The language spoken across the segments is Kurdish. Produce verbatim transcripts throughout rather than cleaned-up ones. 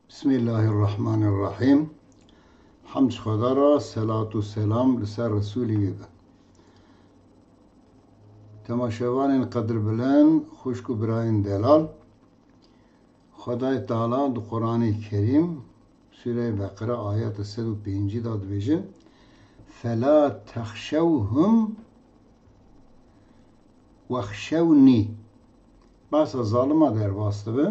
Bismillahirrahmanirrahim. Hemd ji Xweda re, selat û selam li ser Resûlî wî be. Temaşevanên qedirbilind, xwişk û birayên delal, Xwedayê Teala di Quranê Kerîm, Sûreyê Beqere, ayeta sed û pêncî de dibêje, "Fela texşewhum wexşewnî." Behsa zalima derbas dibe.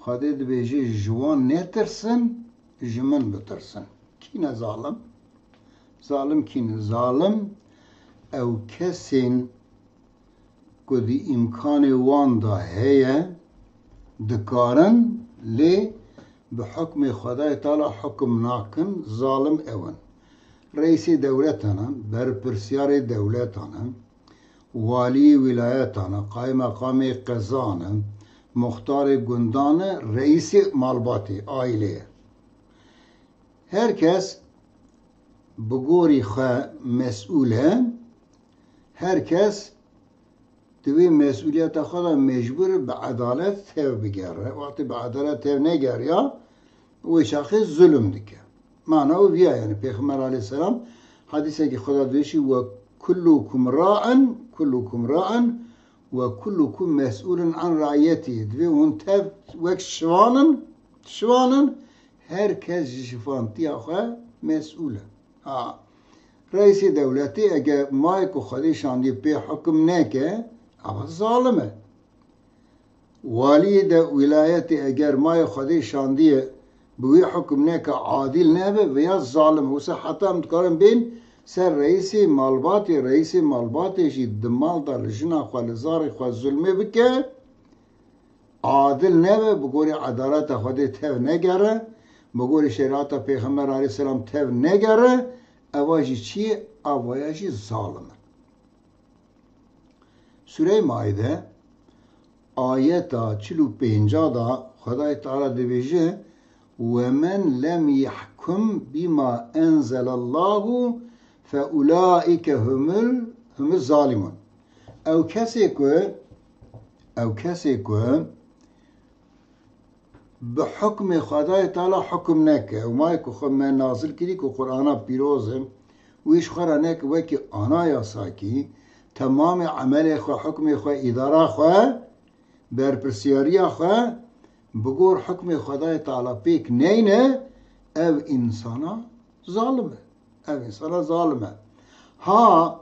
Xwedê dibêje, "Ji wan netirsin, ji min bitirsin." Kî ne zalim? Zalim kî ne? Zalim ew kesên ku di îmkanê wan de heye, dikarin, lê bi hukmê Xwedayê Teala hukum nakin, zalim ew in. Reîsê dewletan in, berpirsiyarê dewletan in, waliyê wîlayetan in, qaymeqamê qezan in, muxtarê gundan in, reîsê malbatê, aîleyê. Her kes bi gorî xwe mesûl e, her kes divê mesûliyeta xwe de mecbûr bi edalet tev bigere. Wextê bi edalet tev negeriya, wê çaxê zulm dike. Mana wî viya, yani Pêxember aleyhisselam hadîsekî xwe de dibêjî, "Ve kullukum ra'in, kullukum ra'in ve kullukum mes'ulun an ra'iyetî." Divê hûn tev wek şivan in, şivan in, her kes ji şivantiya xwe mes'ûl e. Ha, reîsê dewletê eger mayê ku Xwedê şandiye pê hukum neke, ava zalim e. Waliyê de wîlayetê eger mayê Xwedê şandiye bi wî hukum neke, adil nebe, veya zalim e. Wisa heta em dikarin bên ser reîsê malbatê, reîsê malbatê jî di mal de li jina xwe, li zarê xwe zulmê bike, adil nebe, bi gorî edaleta Xwedê tev negere, bi gorî şerîeta Pêxember aleyhisselam tev negere, eva jî çi ye? Avaya jî zalim e. Sûreyê Maîde, ayeta çil û pênca de Xwedayê Teala dibêje, "Ve men lem yahkum bima enzelallahu fe ulaike humul, humuz zalimun." Ew kesê ku, ew kesê ku bi hukmê Xwedayê Teala hukum neke, ew mayê ku xwe me nazil kirî ku Qur'ana pîroz e, wî ji xwe re neke wekî anayasakî, temamê emelê xwe, hukmê xwe, îdara xwe, berpirsiyariya xwe bi gor hukmê Xwedayê Teala pêk neyne, ev însana zalim e. Ev însana zalim e. Ha,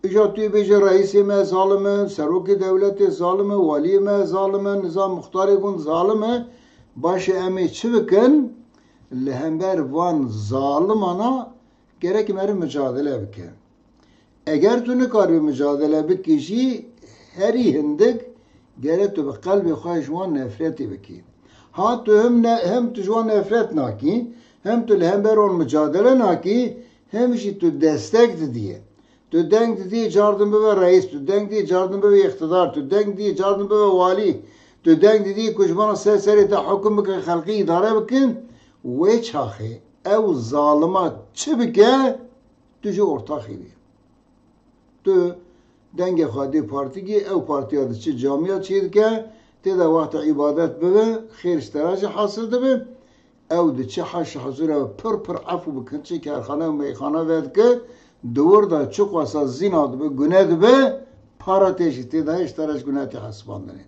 îja tu yê bêje reîsê me zalim e, serokê dewletê zalim e, waliyê me zalim e, nizam muxtarê gund zalim e. Baş e, em ê çi bikin? Li hember van zalimana gerek meriv micadele bike. Eger tu nikaribî micadele bikî jî, herî hindik gere tu bi qelbê xwe ji wan nefretê bikî. Ha tu hem ne, hem tu ji wan nefret nakî, hem tu li hember wan micadele nakî, hem jî tu destek didiyê. Tu deng didiyê cardin bibe reîs, tu deng didiyê cardin bibe îqtidar, tu deng didiyê cardin bibe walî, tu deng didiyê ku ji bona ser serê te hukum bike, xelkî îdare bikin, wê çaxê ew zalima çi bike, tu jî ortaxî bî. Tu dengê xwe dê partikî, ew partiya diçi camiya çê dike, tê de wexta îbadet bibe, xêr ji te re jî hasil dibe. Ew diçe haşa huzûra pir pir efû bikin, çi kerxane û meyxane vedike, di wir de çi qasa zîna dibe, gune dibe, para tê jî tê de heye, ji te re ji gunetê hesibandinê.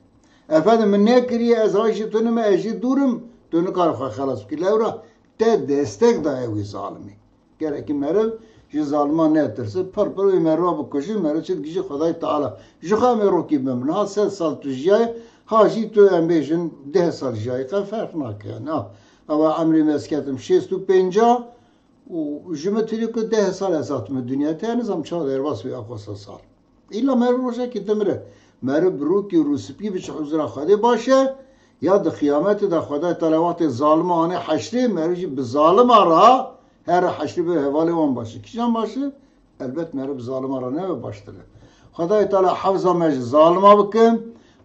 Efendim, min nekiriye, ez hay jî tunime, ez jî dûr im, tu nikare xwe xelas bikî. Lewra te destek daye wî zalimî. Gerekî meriv ji zalima netirse, pir pir wê meriva bikujin, meriv çi digihîje Xwedayê Teala. Ji xwe em ê rokî bimin. Ha sed sal tu jiyayê, ha jî tu em bêjin deh sal jiyayê, qe ferq nake. Na, ewa emrê me ez ketim şêst û pênca û ji min tirî ku deh sal ez hatime dinyayê, te nizam çawa derbas wî aqosa sal. Îlla meriv rojekê dimire. Meriv bi rokî rûspî biçe huzura Xwedê baş e, ya di qiyametê de Xwedayê Teala wextê zalima anê heşrê, meriv jî bi zalima re here heşrê bibe hevalê wan baş e. Kîjan baş e? Elbet meriv bi zalima re nebe baştir e. Xwedayê Teala hefza me ji zalima bike.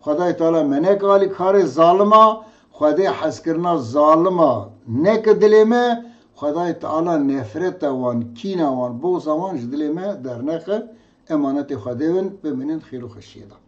Xwedayê Teala me neke alîkarê zalima. Xwedê hezkirina zalima neke dilê me. Xwedayê Teala nefreta wan, kîna wan, boza wan ji dilê me dernexe. Emanetê Xwedê bin, bimînin xêr û xweşiyê de.